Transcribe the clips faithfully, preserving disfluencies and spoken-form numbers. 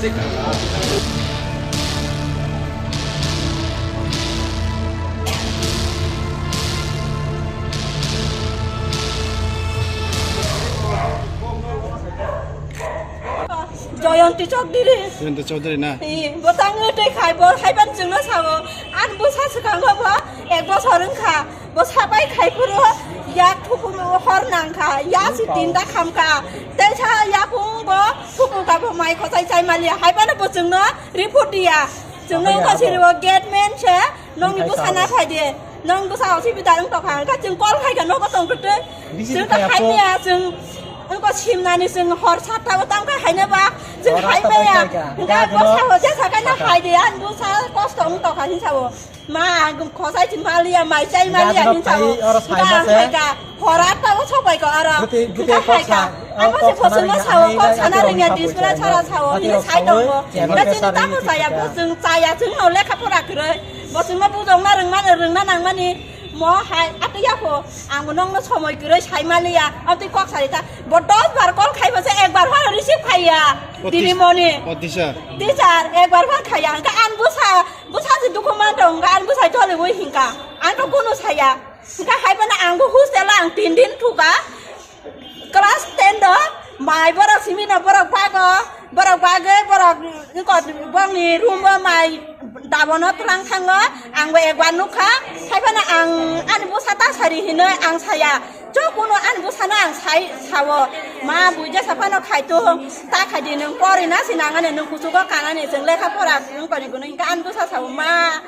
Joyonti Chowdhury. Joyonti Chowdhury na? Ee, bo tangwi tei khai, bo haiban chwngno sao. Ani bwsa swkango bo ek bosor wngkha. Bo sabai khai phuru yak thukung hor nangkha, ya si tinta khamkha. Tei sa yakung bo thukung ta bo mai khosai chai maliya. Haibano bo chwngno report diya. Chwngno wngkha siri bo gate man se. Nongni bwsa na phai de. Nong bwsa hospital wng tokha, hwnkha chwng call khai kha nogo tong twtwi. Chwng ta khai maya, chwng wngkha simnani, chwng hor satta o tang kha haina ba. Chwng khai maya. Hwnkha bwsa hoja sakai na phai de, ani bwsa kosto wng tokha hinsa o. Ma, ang khosai chin maliya, mai chai maliya hinsa o. Hwnkha ang khai kha. Hora ta o sopai ko aro. Guti, guti kok sa, ang kok sana ringya, ang kok sana ringya, display sara sao, hini sai tongo. Hingke chini tamo chaya, bo chwng chaya, chwng no lekha pora kwrwi. Bo chwngno bujokna rwngmani, rwngna nangmani. Mo hai, ati ya pho, ang bo nongno somoi kwrwi sai maliya. Abtwi kok sari ta, bo dos bar call khai bo se ek bar phano receive khaiya. Dini moni. Teacher, ek bar phano khaiya. Hingke ang bwsa, bwsa se dukhu man tong, ang bwsa tole wi hingka. Ang to kunu saya. Hingke hai phano ang bo hostel o ang tin din thuka. Class ten do mai borok simi no borok bago, borok bagwi borok wngkha bongni room o mai dabono twlang thango. Ang bo ekbar nukha. Hai phano ang ani bwsa ta sari hinwi ang saya. Chok kuno ani bwsano ang sai sao. Ma buija sa phano khaito ta khaidi nwng pori na sinangani nwng kuchugo kanani chwng lekha pora wngkoni kuno hingke ani bwsa sao ma.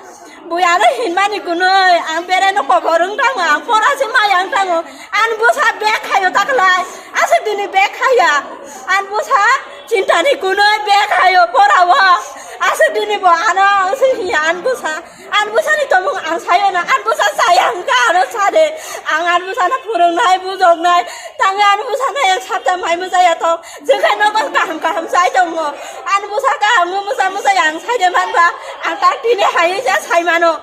Bui ano hinmani kunui, ang bereno kobor wng tango, ang pora se maya wng tango. An bwsa bag khayo taklai, aswk dini bag khaya. An bwsa chintani kunui bag khayo porao. Aswk dini bo ano aswk hiya an bwsa. An bwsani tomung ang sayo na, an bwsa saya hwnkha ano sade. Ang an bwsano phwrwngnai, bujoknai, tangwi an bwsano yang sapta mai mujaya tong. Jwkhe nogo kaham kaham chai tongo. Ani bwsa kaham wng mwsa mwsa yang saide manba. Ang tak tini hai se sai mano.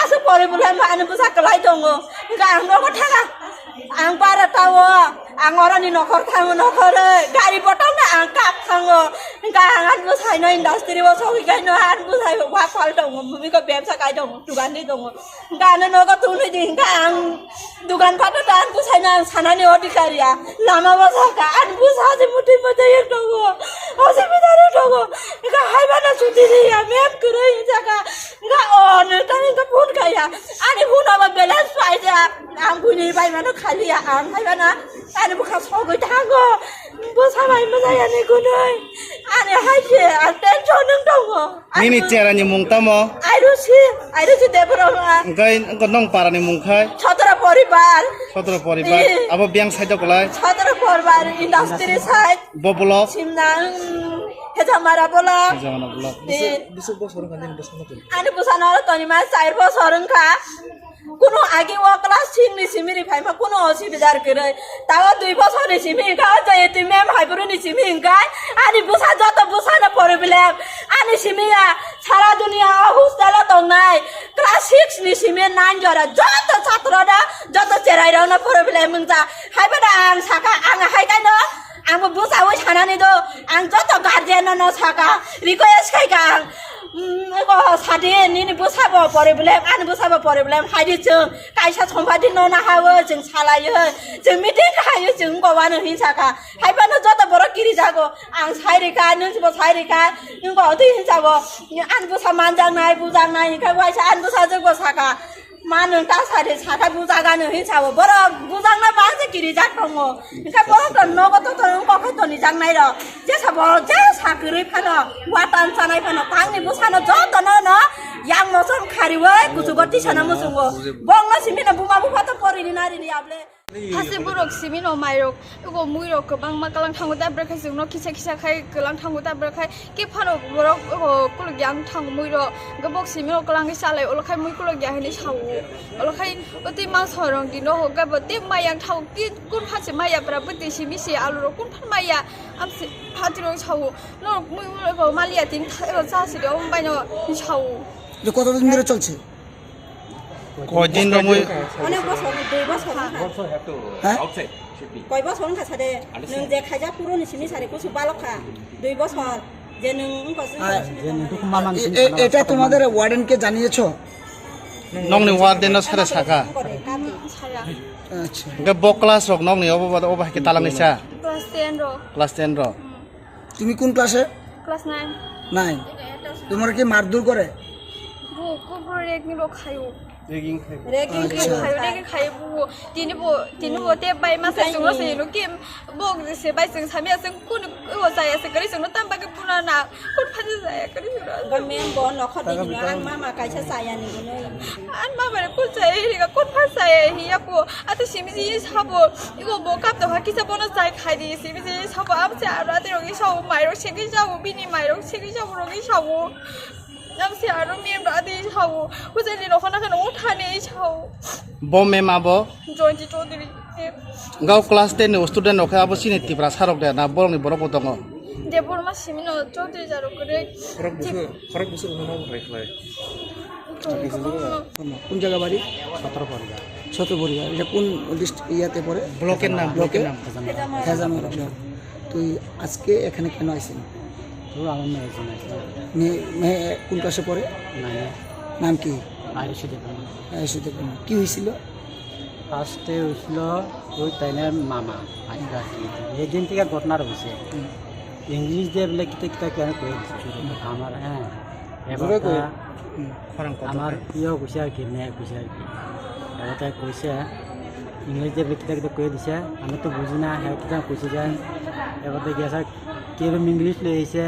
Aswk pori bwlai ma ani bwsa kwlai tongo. Hingkha ang nogo thanga. Ang bara tao. Ang oroni nokhor thango nokhoroi. Gari botol no ang kap thango. Hingkha ang ani bwsai no industry o sogwi kai no ani bwsai wa pal tongo. Mumiko bebsa kai tongo. Dugan di tongo. Hingkha ano nogo tungwi di hingkha ang dugan phato ta ang bwsai no ang sanani odhikar ya. Lama o sakha ani bwsa se muti muti tongo. Hospital o tongo. Hingkha hai bana chuti ri ya mem kwrwi hingkha. Hingkha o no ta hingkha phone kha ya. Ani phone o balance pai ya. Ang buni bai mano khali ya ang hai bana. Ani bwkha sogwi thango. Bwsa bai maya ni gunoi. Ani hai se ang tension wng tongo. Nini chera ni mung tamo? Airusi, Airusi Debbarma. Engkai, engko nong para ni mung khai? Sotro poribar. Sotro poribar. Eh. Abo biyang sai do kolai? Sotro poribar industry sai. Bo block? Simna, mm, Hejamara block. Hejamara block. Eh. Bisu, bisu bosor wngkha nini bwsano twi? Ani bwsano aro toni ma char bosor wngkha. Kuno agi o class six ni simi ri phaima kuno osubidar kwrwi. Tago dui bosor ni simi hingkha o Jayati ma'am hai bwrwi ni simi hingkha ani bwsa joto bwsa no problem. Ani simi ya sara dunia o hostel o tongnai class six ni simi nine jora joto chatro da joto cherai rok no problem wngja. Hai bada ang saka ang hai kai no. Ang bo bwsa oi sanani do, ang joto guardian no, no saka, request khai ka ang. Mm, eko sadi nini bwsa bo pore bole, ani bwsa bo pore bole, hai di chwng, kaisa sompati no na ha o, chwng salai o, chwng meeting khai o, chwng go wano hin saka. Hai phano joto borok kiri jago, ang sai rika, nung bo sai rika, nung go twi hin jago, ani bwsa manjak nai, bujak nai, hingkha waisa ani bwsa jwk bo saka. Ma nwng ta sari sakai bujagani hin sao borok bujakna bangse kirijak tongo. Hingkhe borok to nogo to to wng kokhai tonijaknai rok. Jesa borok jesa kwrwi phano watan chanai phano tangni bwsano jotono no yang mosom khariwi kuchugo tisana muchungo. Bongno simi no buma bupha to porini narini able. Hase borok simi no mairok. Ego muirok kwbangma kwlang thango da bwrwkhe chwngno kisa kisa khai kwlang thango da bwrwkhe khe phano borok ego kuluk yang thango muirok hwnkhe bok simi no kwlangwi chalai olo khai mui kuluk ya hinwi sao olo khai o tei mangso rong dino hwnkhe bo tei mai yang thango tei kun phansi mai ya bwra bwtwi simi se alu rok kun phan mai ya amse phatiro sao norok mui ego maliya tini ego cha sidi omo baino sao. Kotodin dhore cholche? Koidin romwi? Onek bosor, dui bosor wngkha. Ha? Koi bosor wngkha sade? Nwng je khaijak puroni simi sari kusu balok kha. Dui bosor. যে নং অংক আছে, আর যে নং অংক। এ-, এ-, এটা তোমাদের ওয়ার্ডেনকে জানিয়েছো? Nokni warden no sare saka. Sara. আচ্ছা। Hingke bo class rok nokni obo, obo, obo hai khe talangni cha? Class ten ro. Class ten ro. Hmm. তুমি কোন ক্লাসে? Class nine. নাইন। তোমার কি মারধর করে? Bo, ko bo rek ni bo khayo. Ragging khai. Ragging khai. Acha. Khayo, ragging khayo bo. Tini bo, tini bo te bai ma se sungro se no kim. Bo se bai sung samya sung kun o jaya se kari sung no tam ba ke puna na. Kun pha jaya kari sung. Ba mem bo no kho de ni ang mama kaisa saya ni no. An mama re kun saya ri ga kun pha saya hi ya ko. Ate simi ji sabo. Igo bo kap to ha kisa bono sai khai di simi ji sabo am se ara te ro gi sabo mai ro se gi sabo bini mai ro se gi sabo ro gi sabo. Nang se aro mem ra de hawo. Hujai ni nokha nakha no thane hawo. Bo mem abo? Joyonti Chaudhary. Gao class ten ni student rok khe abo chini Tipra sarok de na borok ni borok bo tongo? Debbarma simi no Chaudhary jaro kore. Khorok busur, khorok busur hwnwi ma bo hai khlai. কোন জায়গা বাড়ি? সতেরো পরিবার। সতেরো পরিবার। এটা কোন ডিস্ট্রিক্ট ইয়াতে পড়ে? ব্লকের নাম, ব্লকের ব্লকের নাম। খেজামারা। খেজামারা ব্লক। তুই আজকে এখানে কেন আইছেন? ও আমার মেয়ের জন্য আসলাম। মেয়ে, মেয়ে কোন ক্লাসে পড়ে? নাইনে। নাম কি? আয়ুষী দেববর্মা। আয়ুষী দেববর্মা। কি হয়েছিল? ফার্স্টে হয়েছিল ওই তাইনের মামা, আইসা আর কি। এই দিন থেকে ঘটনাটা হয়েছে। হুম। ইংলিশ দিয়ে বলে কিতা কিতা কেন করে দিছে? আমার, হ্যাঁ। এবার জোরে করে। তা হুম। আমার প্রিয় কইছে আর কি, মেয়ে কইছে আর কি। এবার তাই কইছে, ইংলিশ দিয়ে বলে কিতা কিতা করে দিছে, আমি তো বুঝি না, হ্যাঁ, কিতা কইছে যে, এবার তো গেছে, কিরম ইংলিশ লই আইছে,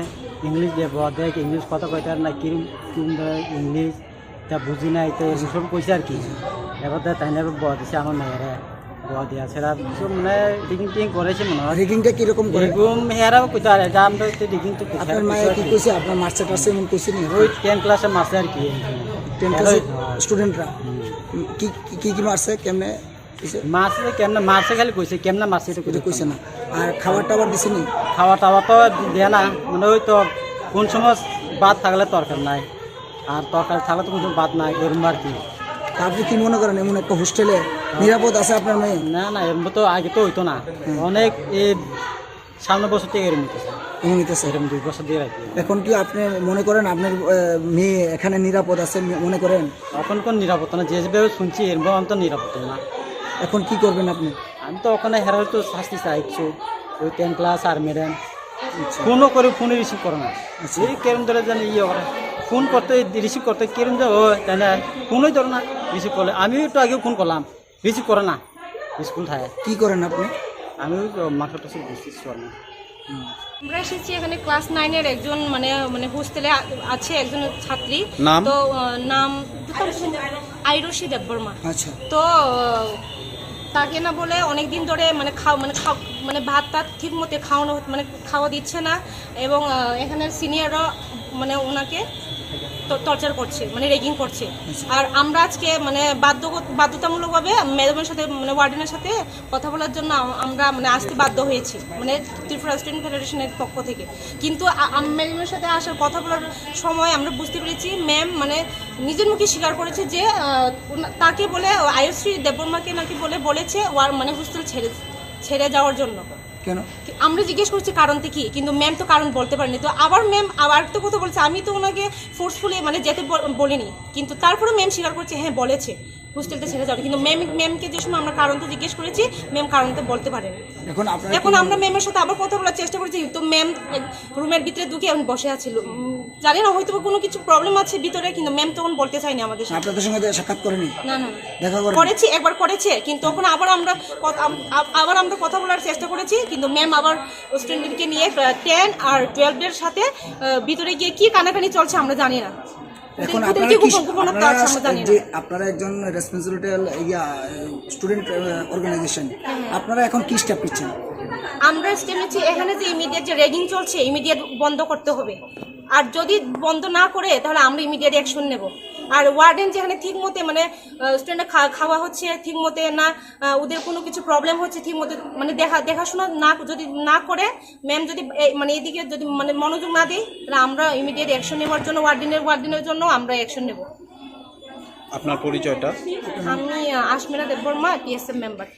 ইংলিশ দিয়ে বড় দেখ, ইংলিশ কথা কইতে পারে না, কিরম, কিরম ধরে ইংলিশ, তা বুঝি না, তো এরকম সব কইছে আর কি। এবার তো তাই না বড় দিছে আমার মেয়েরে, বড় দিয়া সেরা কিছু মানে রিগিং টিগিং করেছে মনে হয়। রিগিংটা কিরকম করে? রিগিং হেরা কইতে পারে, এটা আমরা তো রিগিং তো কইছে, আপনার মায়ে কি কইছে? আপনার মারছে টারছে এমন কইছে নি? ওই টেন ক্লাসে মারছে আর কি। টেন ক্লাসের হ্যাঁ। স্টুডেন্টরা? হুম। কি, কি, কি কি মারছে? কেমনে? মারছে কেমনে? মারছে খালি কইছে, কেমনে মারছে এটা শুধু কইছে না। আর খাবার টাবার দিছে নি? খাওয়া টাওয়া তো দেয় না, মানে ওই তো কোন সময় ভাত থাকলে তরকারি নাই, আর তরকারি থাকলে তো কোনো ভাত নাই, এরকম আর কি। তা আপনি কি মনে করেন এমন একটা হোস্টেলে নিরাপদ আছে আপনার মেয়ে? না, না, এরকম তো আগে তো হইতো না। হুম। অনেক এই সামনে বছর থেকে এরকম হইতেছে। এমন হইতেছে? এরকম দুই বছর দিয়ে রাখি। এখন কি আপনি মনে করেন আপনার, আহ, মেয়ে এখানে নিরাপদ আছে ম-, মনে করেন? এখন কোন নিরাপত্তা না, যে যেভাবে শুনছি এরকম আমি তো নিরাপত্তা না। এখন কি করবেন আপনি? আমি তো ওখানে হেরার তো শাস্তি চাই কিছু, ওই টেন ক্লাস আর ম্যাডাম। আচ্ছা। ফোনও করে, ফোনে রিসিভ করে না। আচ্ছা। এই কেরম ধরে যেন ইয়ে করে, ফোন করতে, রিসিভ করতে কেরম ধরে, ও তাই না, ফোনই ধরে না, রিসিভ করলে। আমিও একটু আগেও ফোন করলাম, রিসিভ করে না, স্কুল থাকে। কি করেন আপনি? আমি ওই তো মার্কেট আছে, বিজনেস করি। হুম। আমরা এসেছি এখানে ক্লাস নাইনের একজন মানে, মানে হোস্টেলে আ-, আছে একজন ছাত্রী। নাম? তো, আহ, নাম আয়ুষী দেববর্মা। আচ্ছা। তো, আহ, তাকে না বলে অনেক দিন ধরে মানে খাও-, মানে খাও-, মানে ভাত টাত ঠিক মতো খাওয়ানো হত-, মানে খাওয়া দিচ্ছে না এবং, আহ, এখানে সিনিয়ররা মানে ওনাকে ট-, টর্চার করছে, মানে র্যাগিং করছে। আচ্ছা। আর আমরা আজকে মানে বাধ্য-, বাধ্যতামূলকভাবে ম্যাডামের সাথে, মানে ওয়ার্ডেনের সাথে কথা বলার জন্য আম-, আমরা মানে আসতে বাধ্য হয়েছি, মানে ত্রিপুরা স্টুডেন্ট ফেডারেশনের পক্ষ থেকে। কিন্তু আ-, আম-, ম্যাডামের সাথে আসার কথা বলার সময় আমরা বুঝতে পেরেছি ম্যাম মানে নিজের মুখে স্বীকার করেছে যে, আহ, ওনা-, তাকে বলে, আয়ুশ্রী দেববর্মাকে নাকি বলে বলেছে ওয়ার-, মানে হোস্টেল ছেড়ে, ছেড়ে যাওয়ার জন্য। কেন? কি-, আমরা জিজ্ঞেস করছি কারণটা কি, কিন্তু ম্যাম তো কারণ বলতে পারেনি। তো আবার ম্যাম আবার একটা কথা বলছে, আমি তো ওনাকে ফোর্সফুলি মানে যেতে বল-, বলিনি, কিন্তু তারপরে ম্যাম স্বীকার করছে হ্যাঁ বলেছে হোস্টেলটা ছেড়ে যাবে, কিন্তু ম্যাম, ম্যামকে যে সময় আমরা কারণটা জিজ্ঞেস করেছি ম্যাম কারণটা বলতে পারেনি। এখন আপনারা এখন কি আমরা ম্যামের সাথে আবার কথা বলার চেষ্টা করেছি, তো ম্যাম এক রুমের ভিতরে ঢুকে এখন বসে আছে। উম, জানি না হয়তো বা কোনো কিছু প্রবলেম আছে ভিতরে, কিন্তু ম্যাম তখন বলতে চায়নি আমাদের সাথে। আপনাদের সঙ্গে দেখা সাক্ষাৎ করেনি? না, না। দেখা করেনি? করেছি, একবার করেছে, কিন্তু তখন আবার আমরা কত-, আম-, আব-, আবার আমরা কথা বলার চেষ্টা করেছি, কিন্তু ম্যাম আবার স্টুডেন্টদেরকে নিয়ে, আহ, টেন আর টুয়েলভ এর সাথে, আহ, ভিতরে গিয়ে কি কানাকানি চলছে আমরা জানি না। এখন ওদের, ওদের আপনারা কি কি, গোপন, গোপন আপনারা কাজ আমরা জানি যে না। আপনারা একজন রেসপন্সিবিলিটি, ইয়া, স্টুডেন্ট, আহ, অর্গানাইজেশন, হ্যাঁ। আপনারা এখন কি স্টেপ নিচ্ছেন? আমরা স্টেপ নিচ্ছি এখানে যে ইমিডিয়েট যে র্যাগিং চলছে, ইমিডিয়েট বন্ধ করতে হবে। আর যদি বন্ধ না করে, তাহলে আমরা ইমিডিয়েট অ্যাকশন নেব। আর ওয়ার্ডেন যেখানে ঠিক মতে, মানে, আহ, স্টুডেন্টরা খা-, খাওয়া হচ্ছে ঠিক মতে না, আহ, ওদের কোনো কিছু প্রবলেম হচ্ছে ঠিক মতে, মানে, দেখা, দেখাশোনা না, যদি না করে, ম্যাম যদি এ-, মানে, এদিকে যদি, মানে, মনোযোগ না দেয়, তাহলে আমরা ইমিডিয়েট অ্যাকশন নেওয়ার জন্য ওয়ার্ডেনের, ওয়ার্ডেনের জন্য আমরা অ্যাকশন নেব। আপনার পরিচয়টা? আমি, আহ, আশমিরা দেববর্মা, টিএসএফ মেম্বার।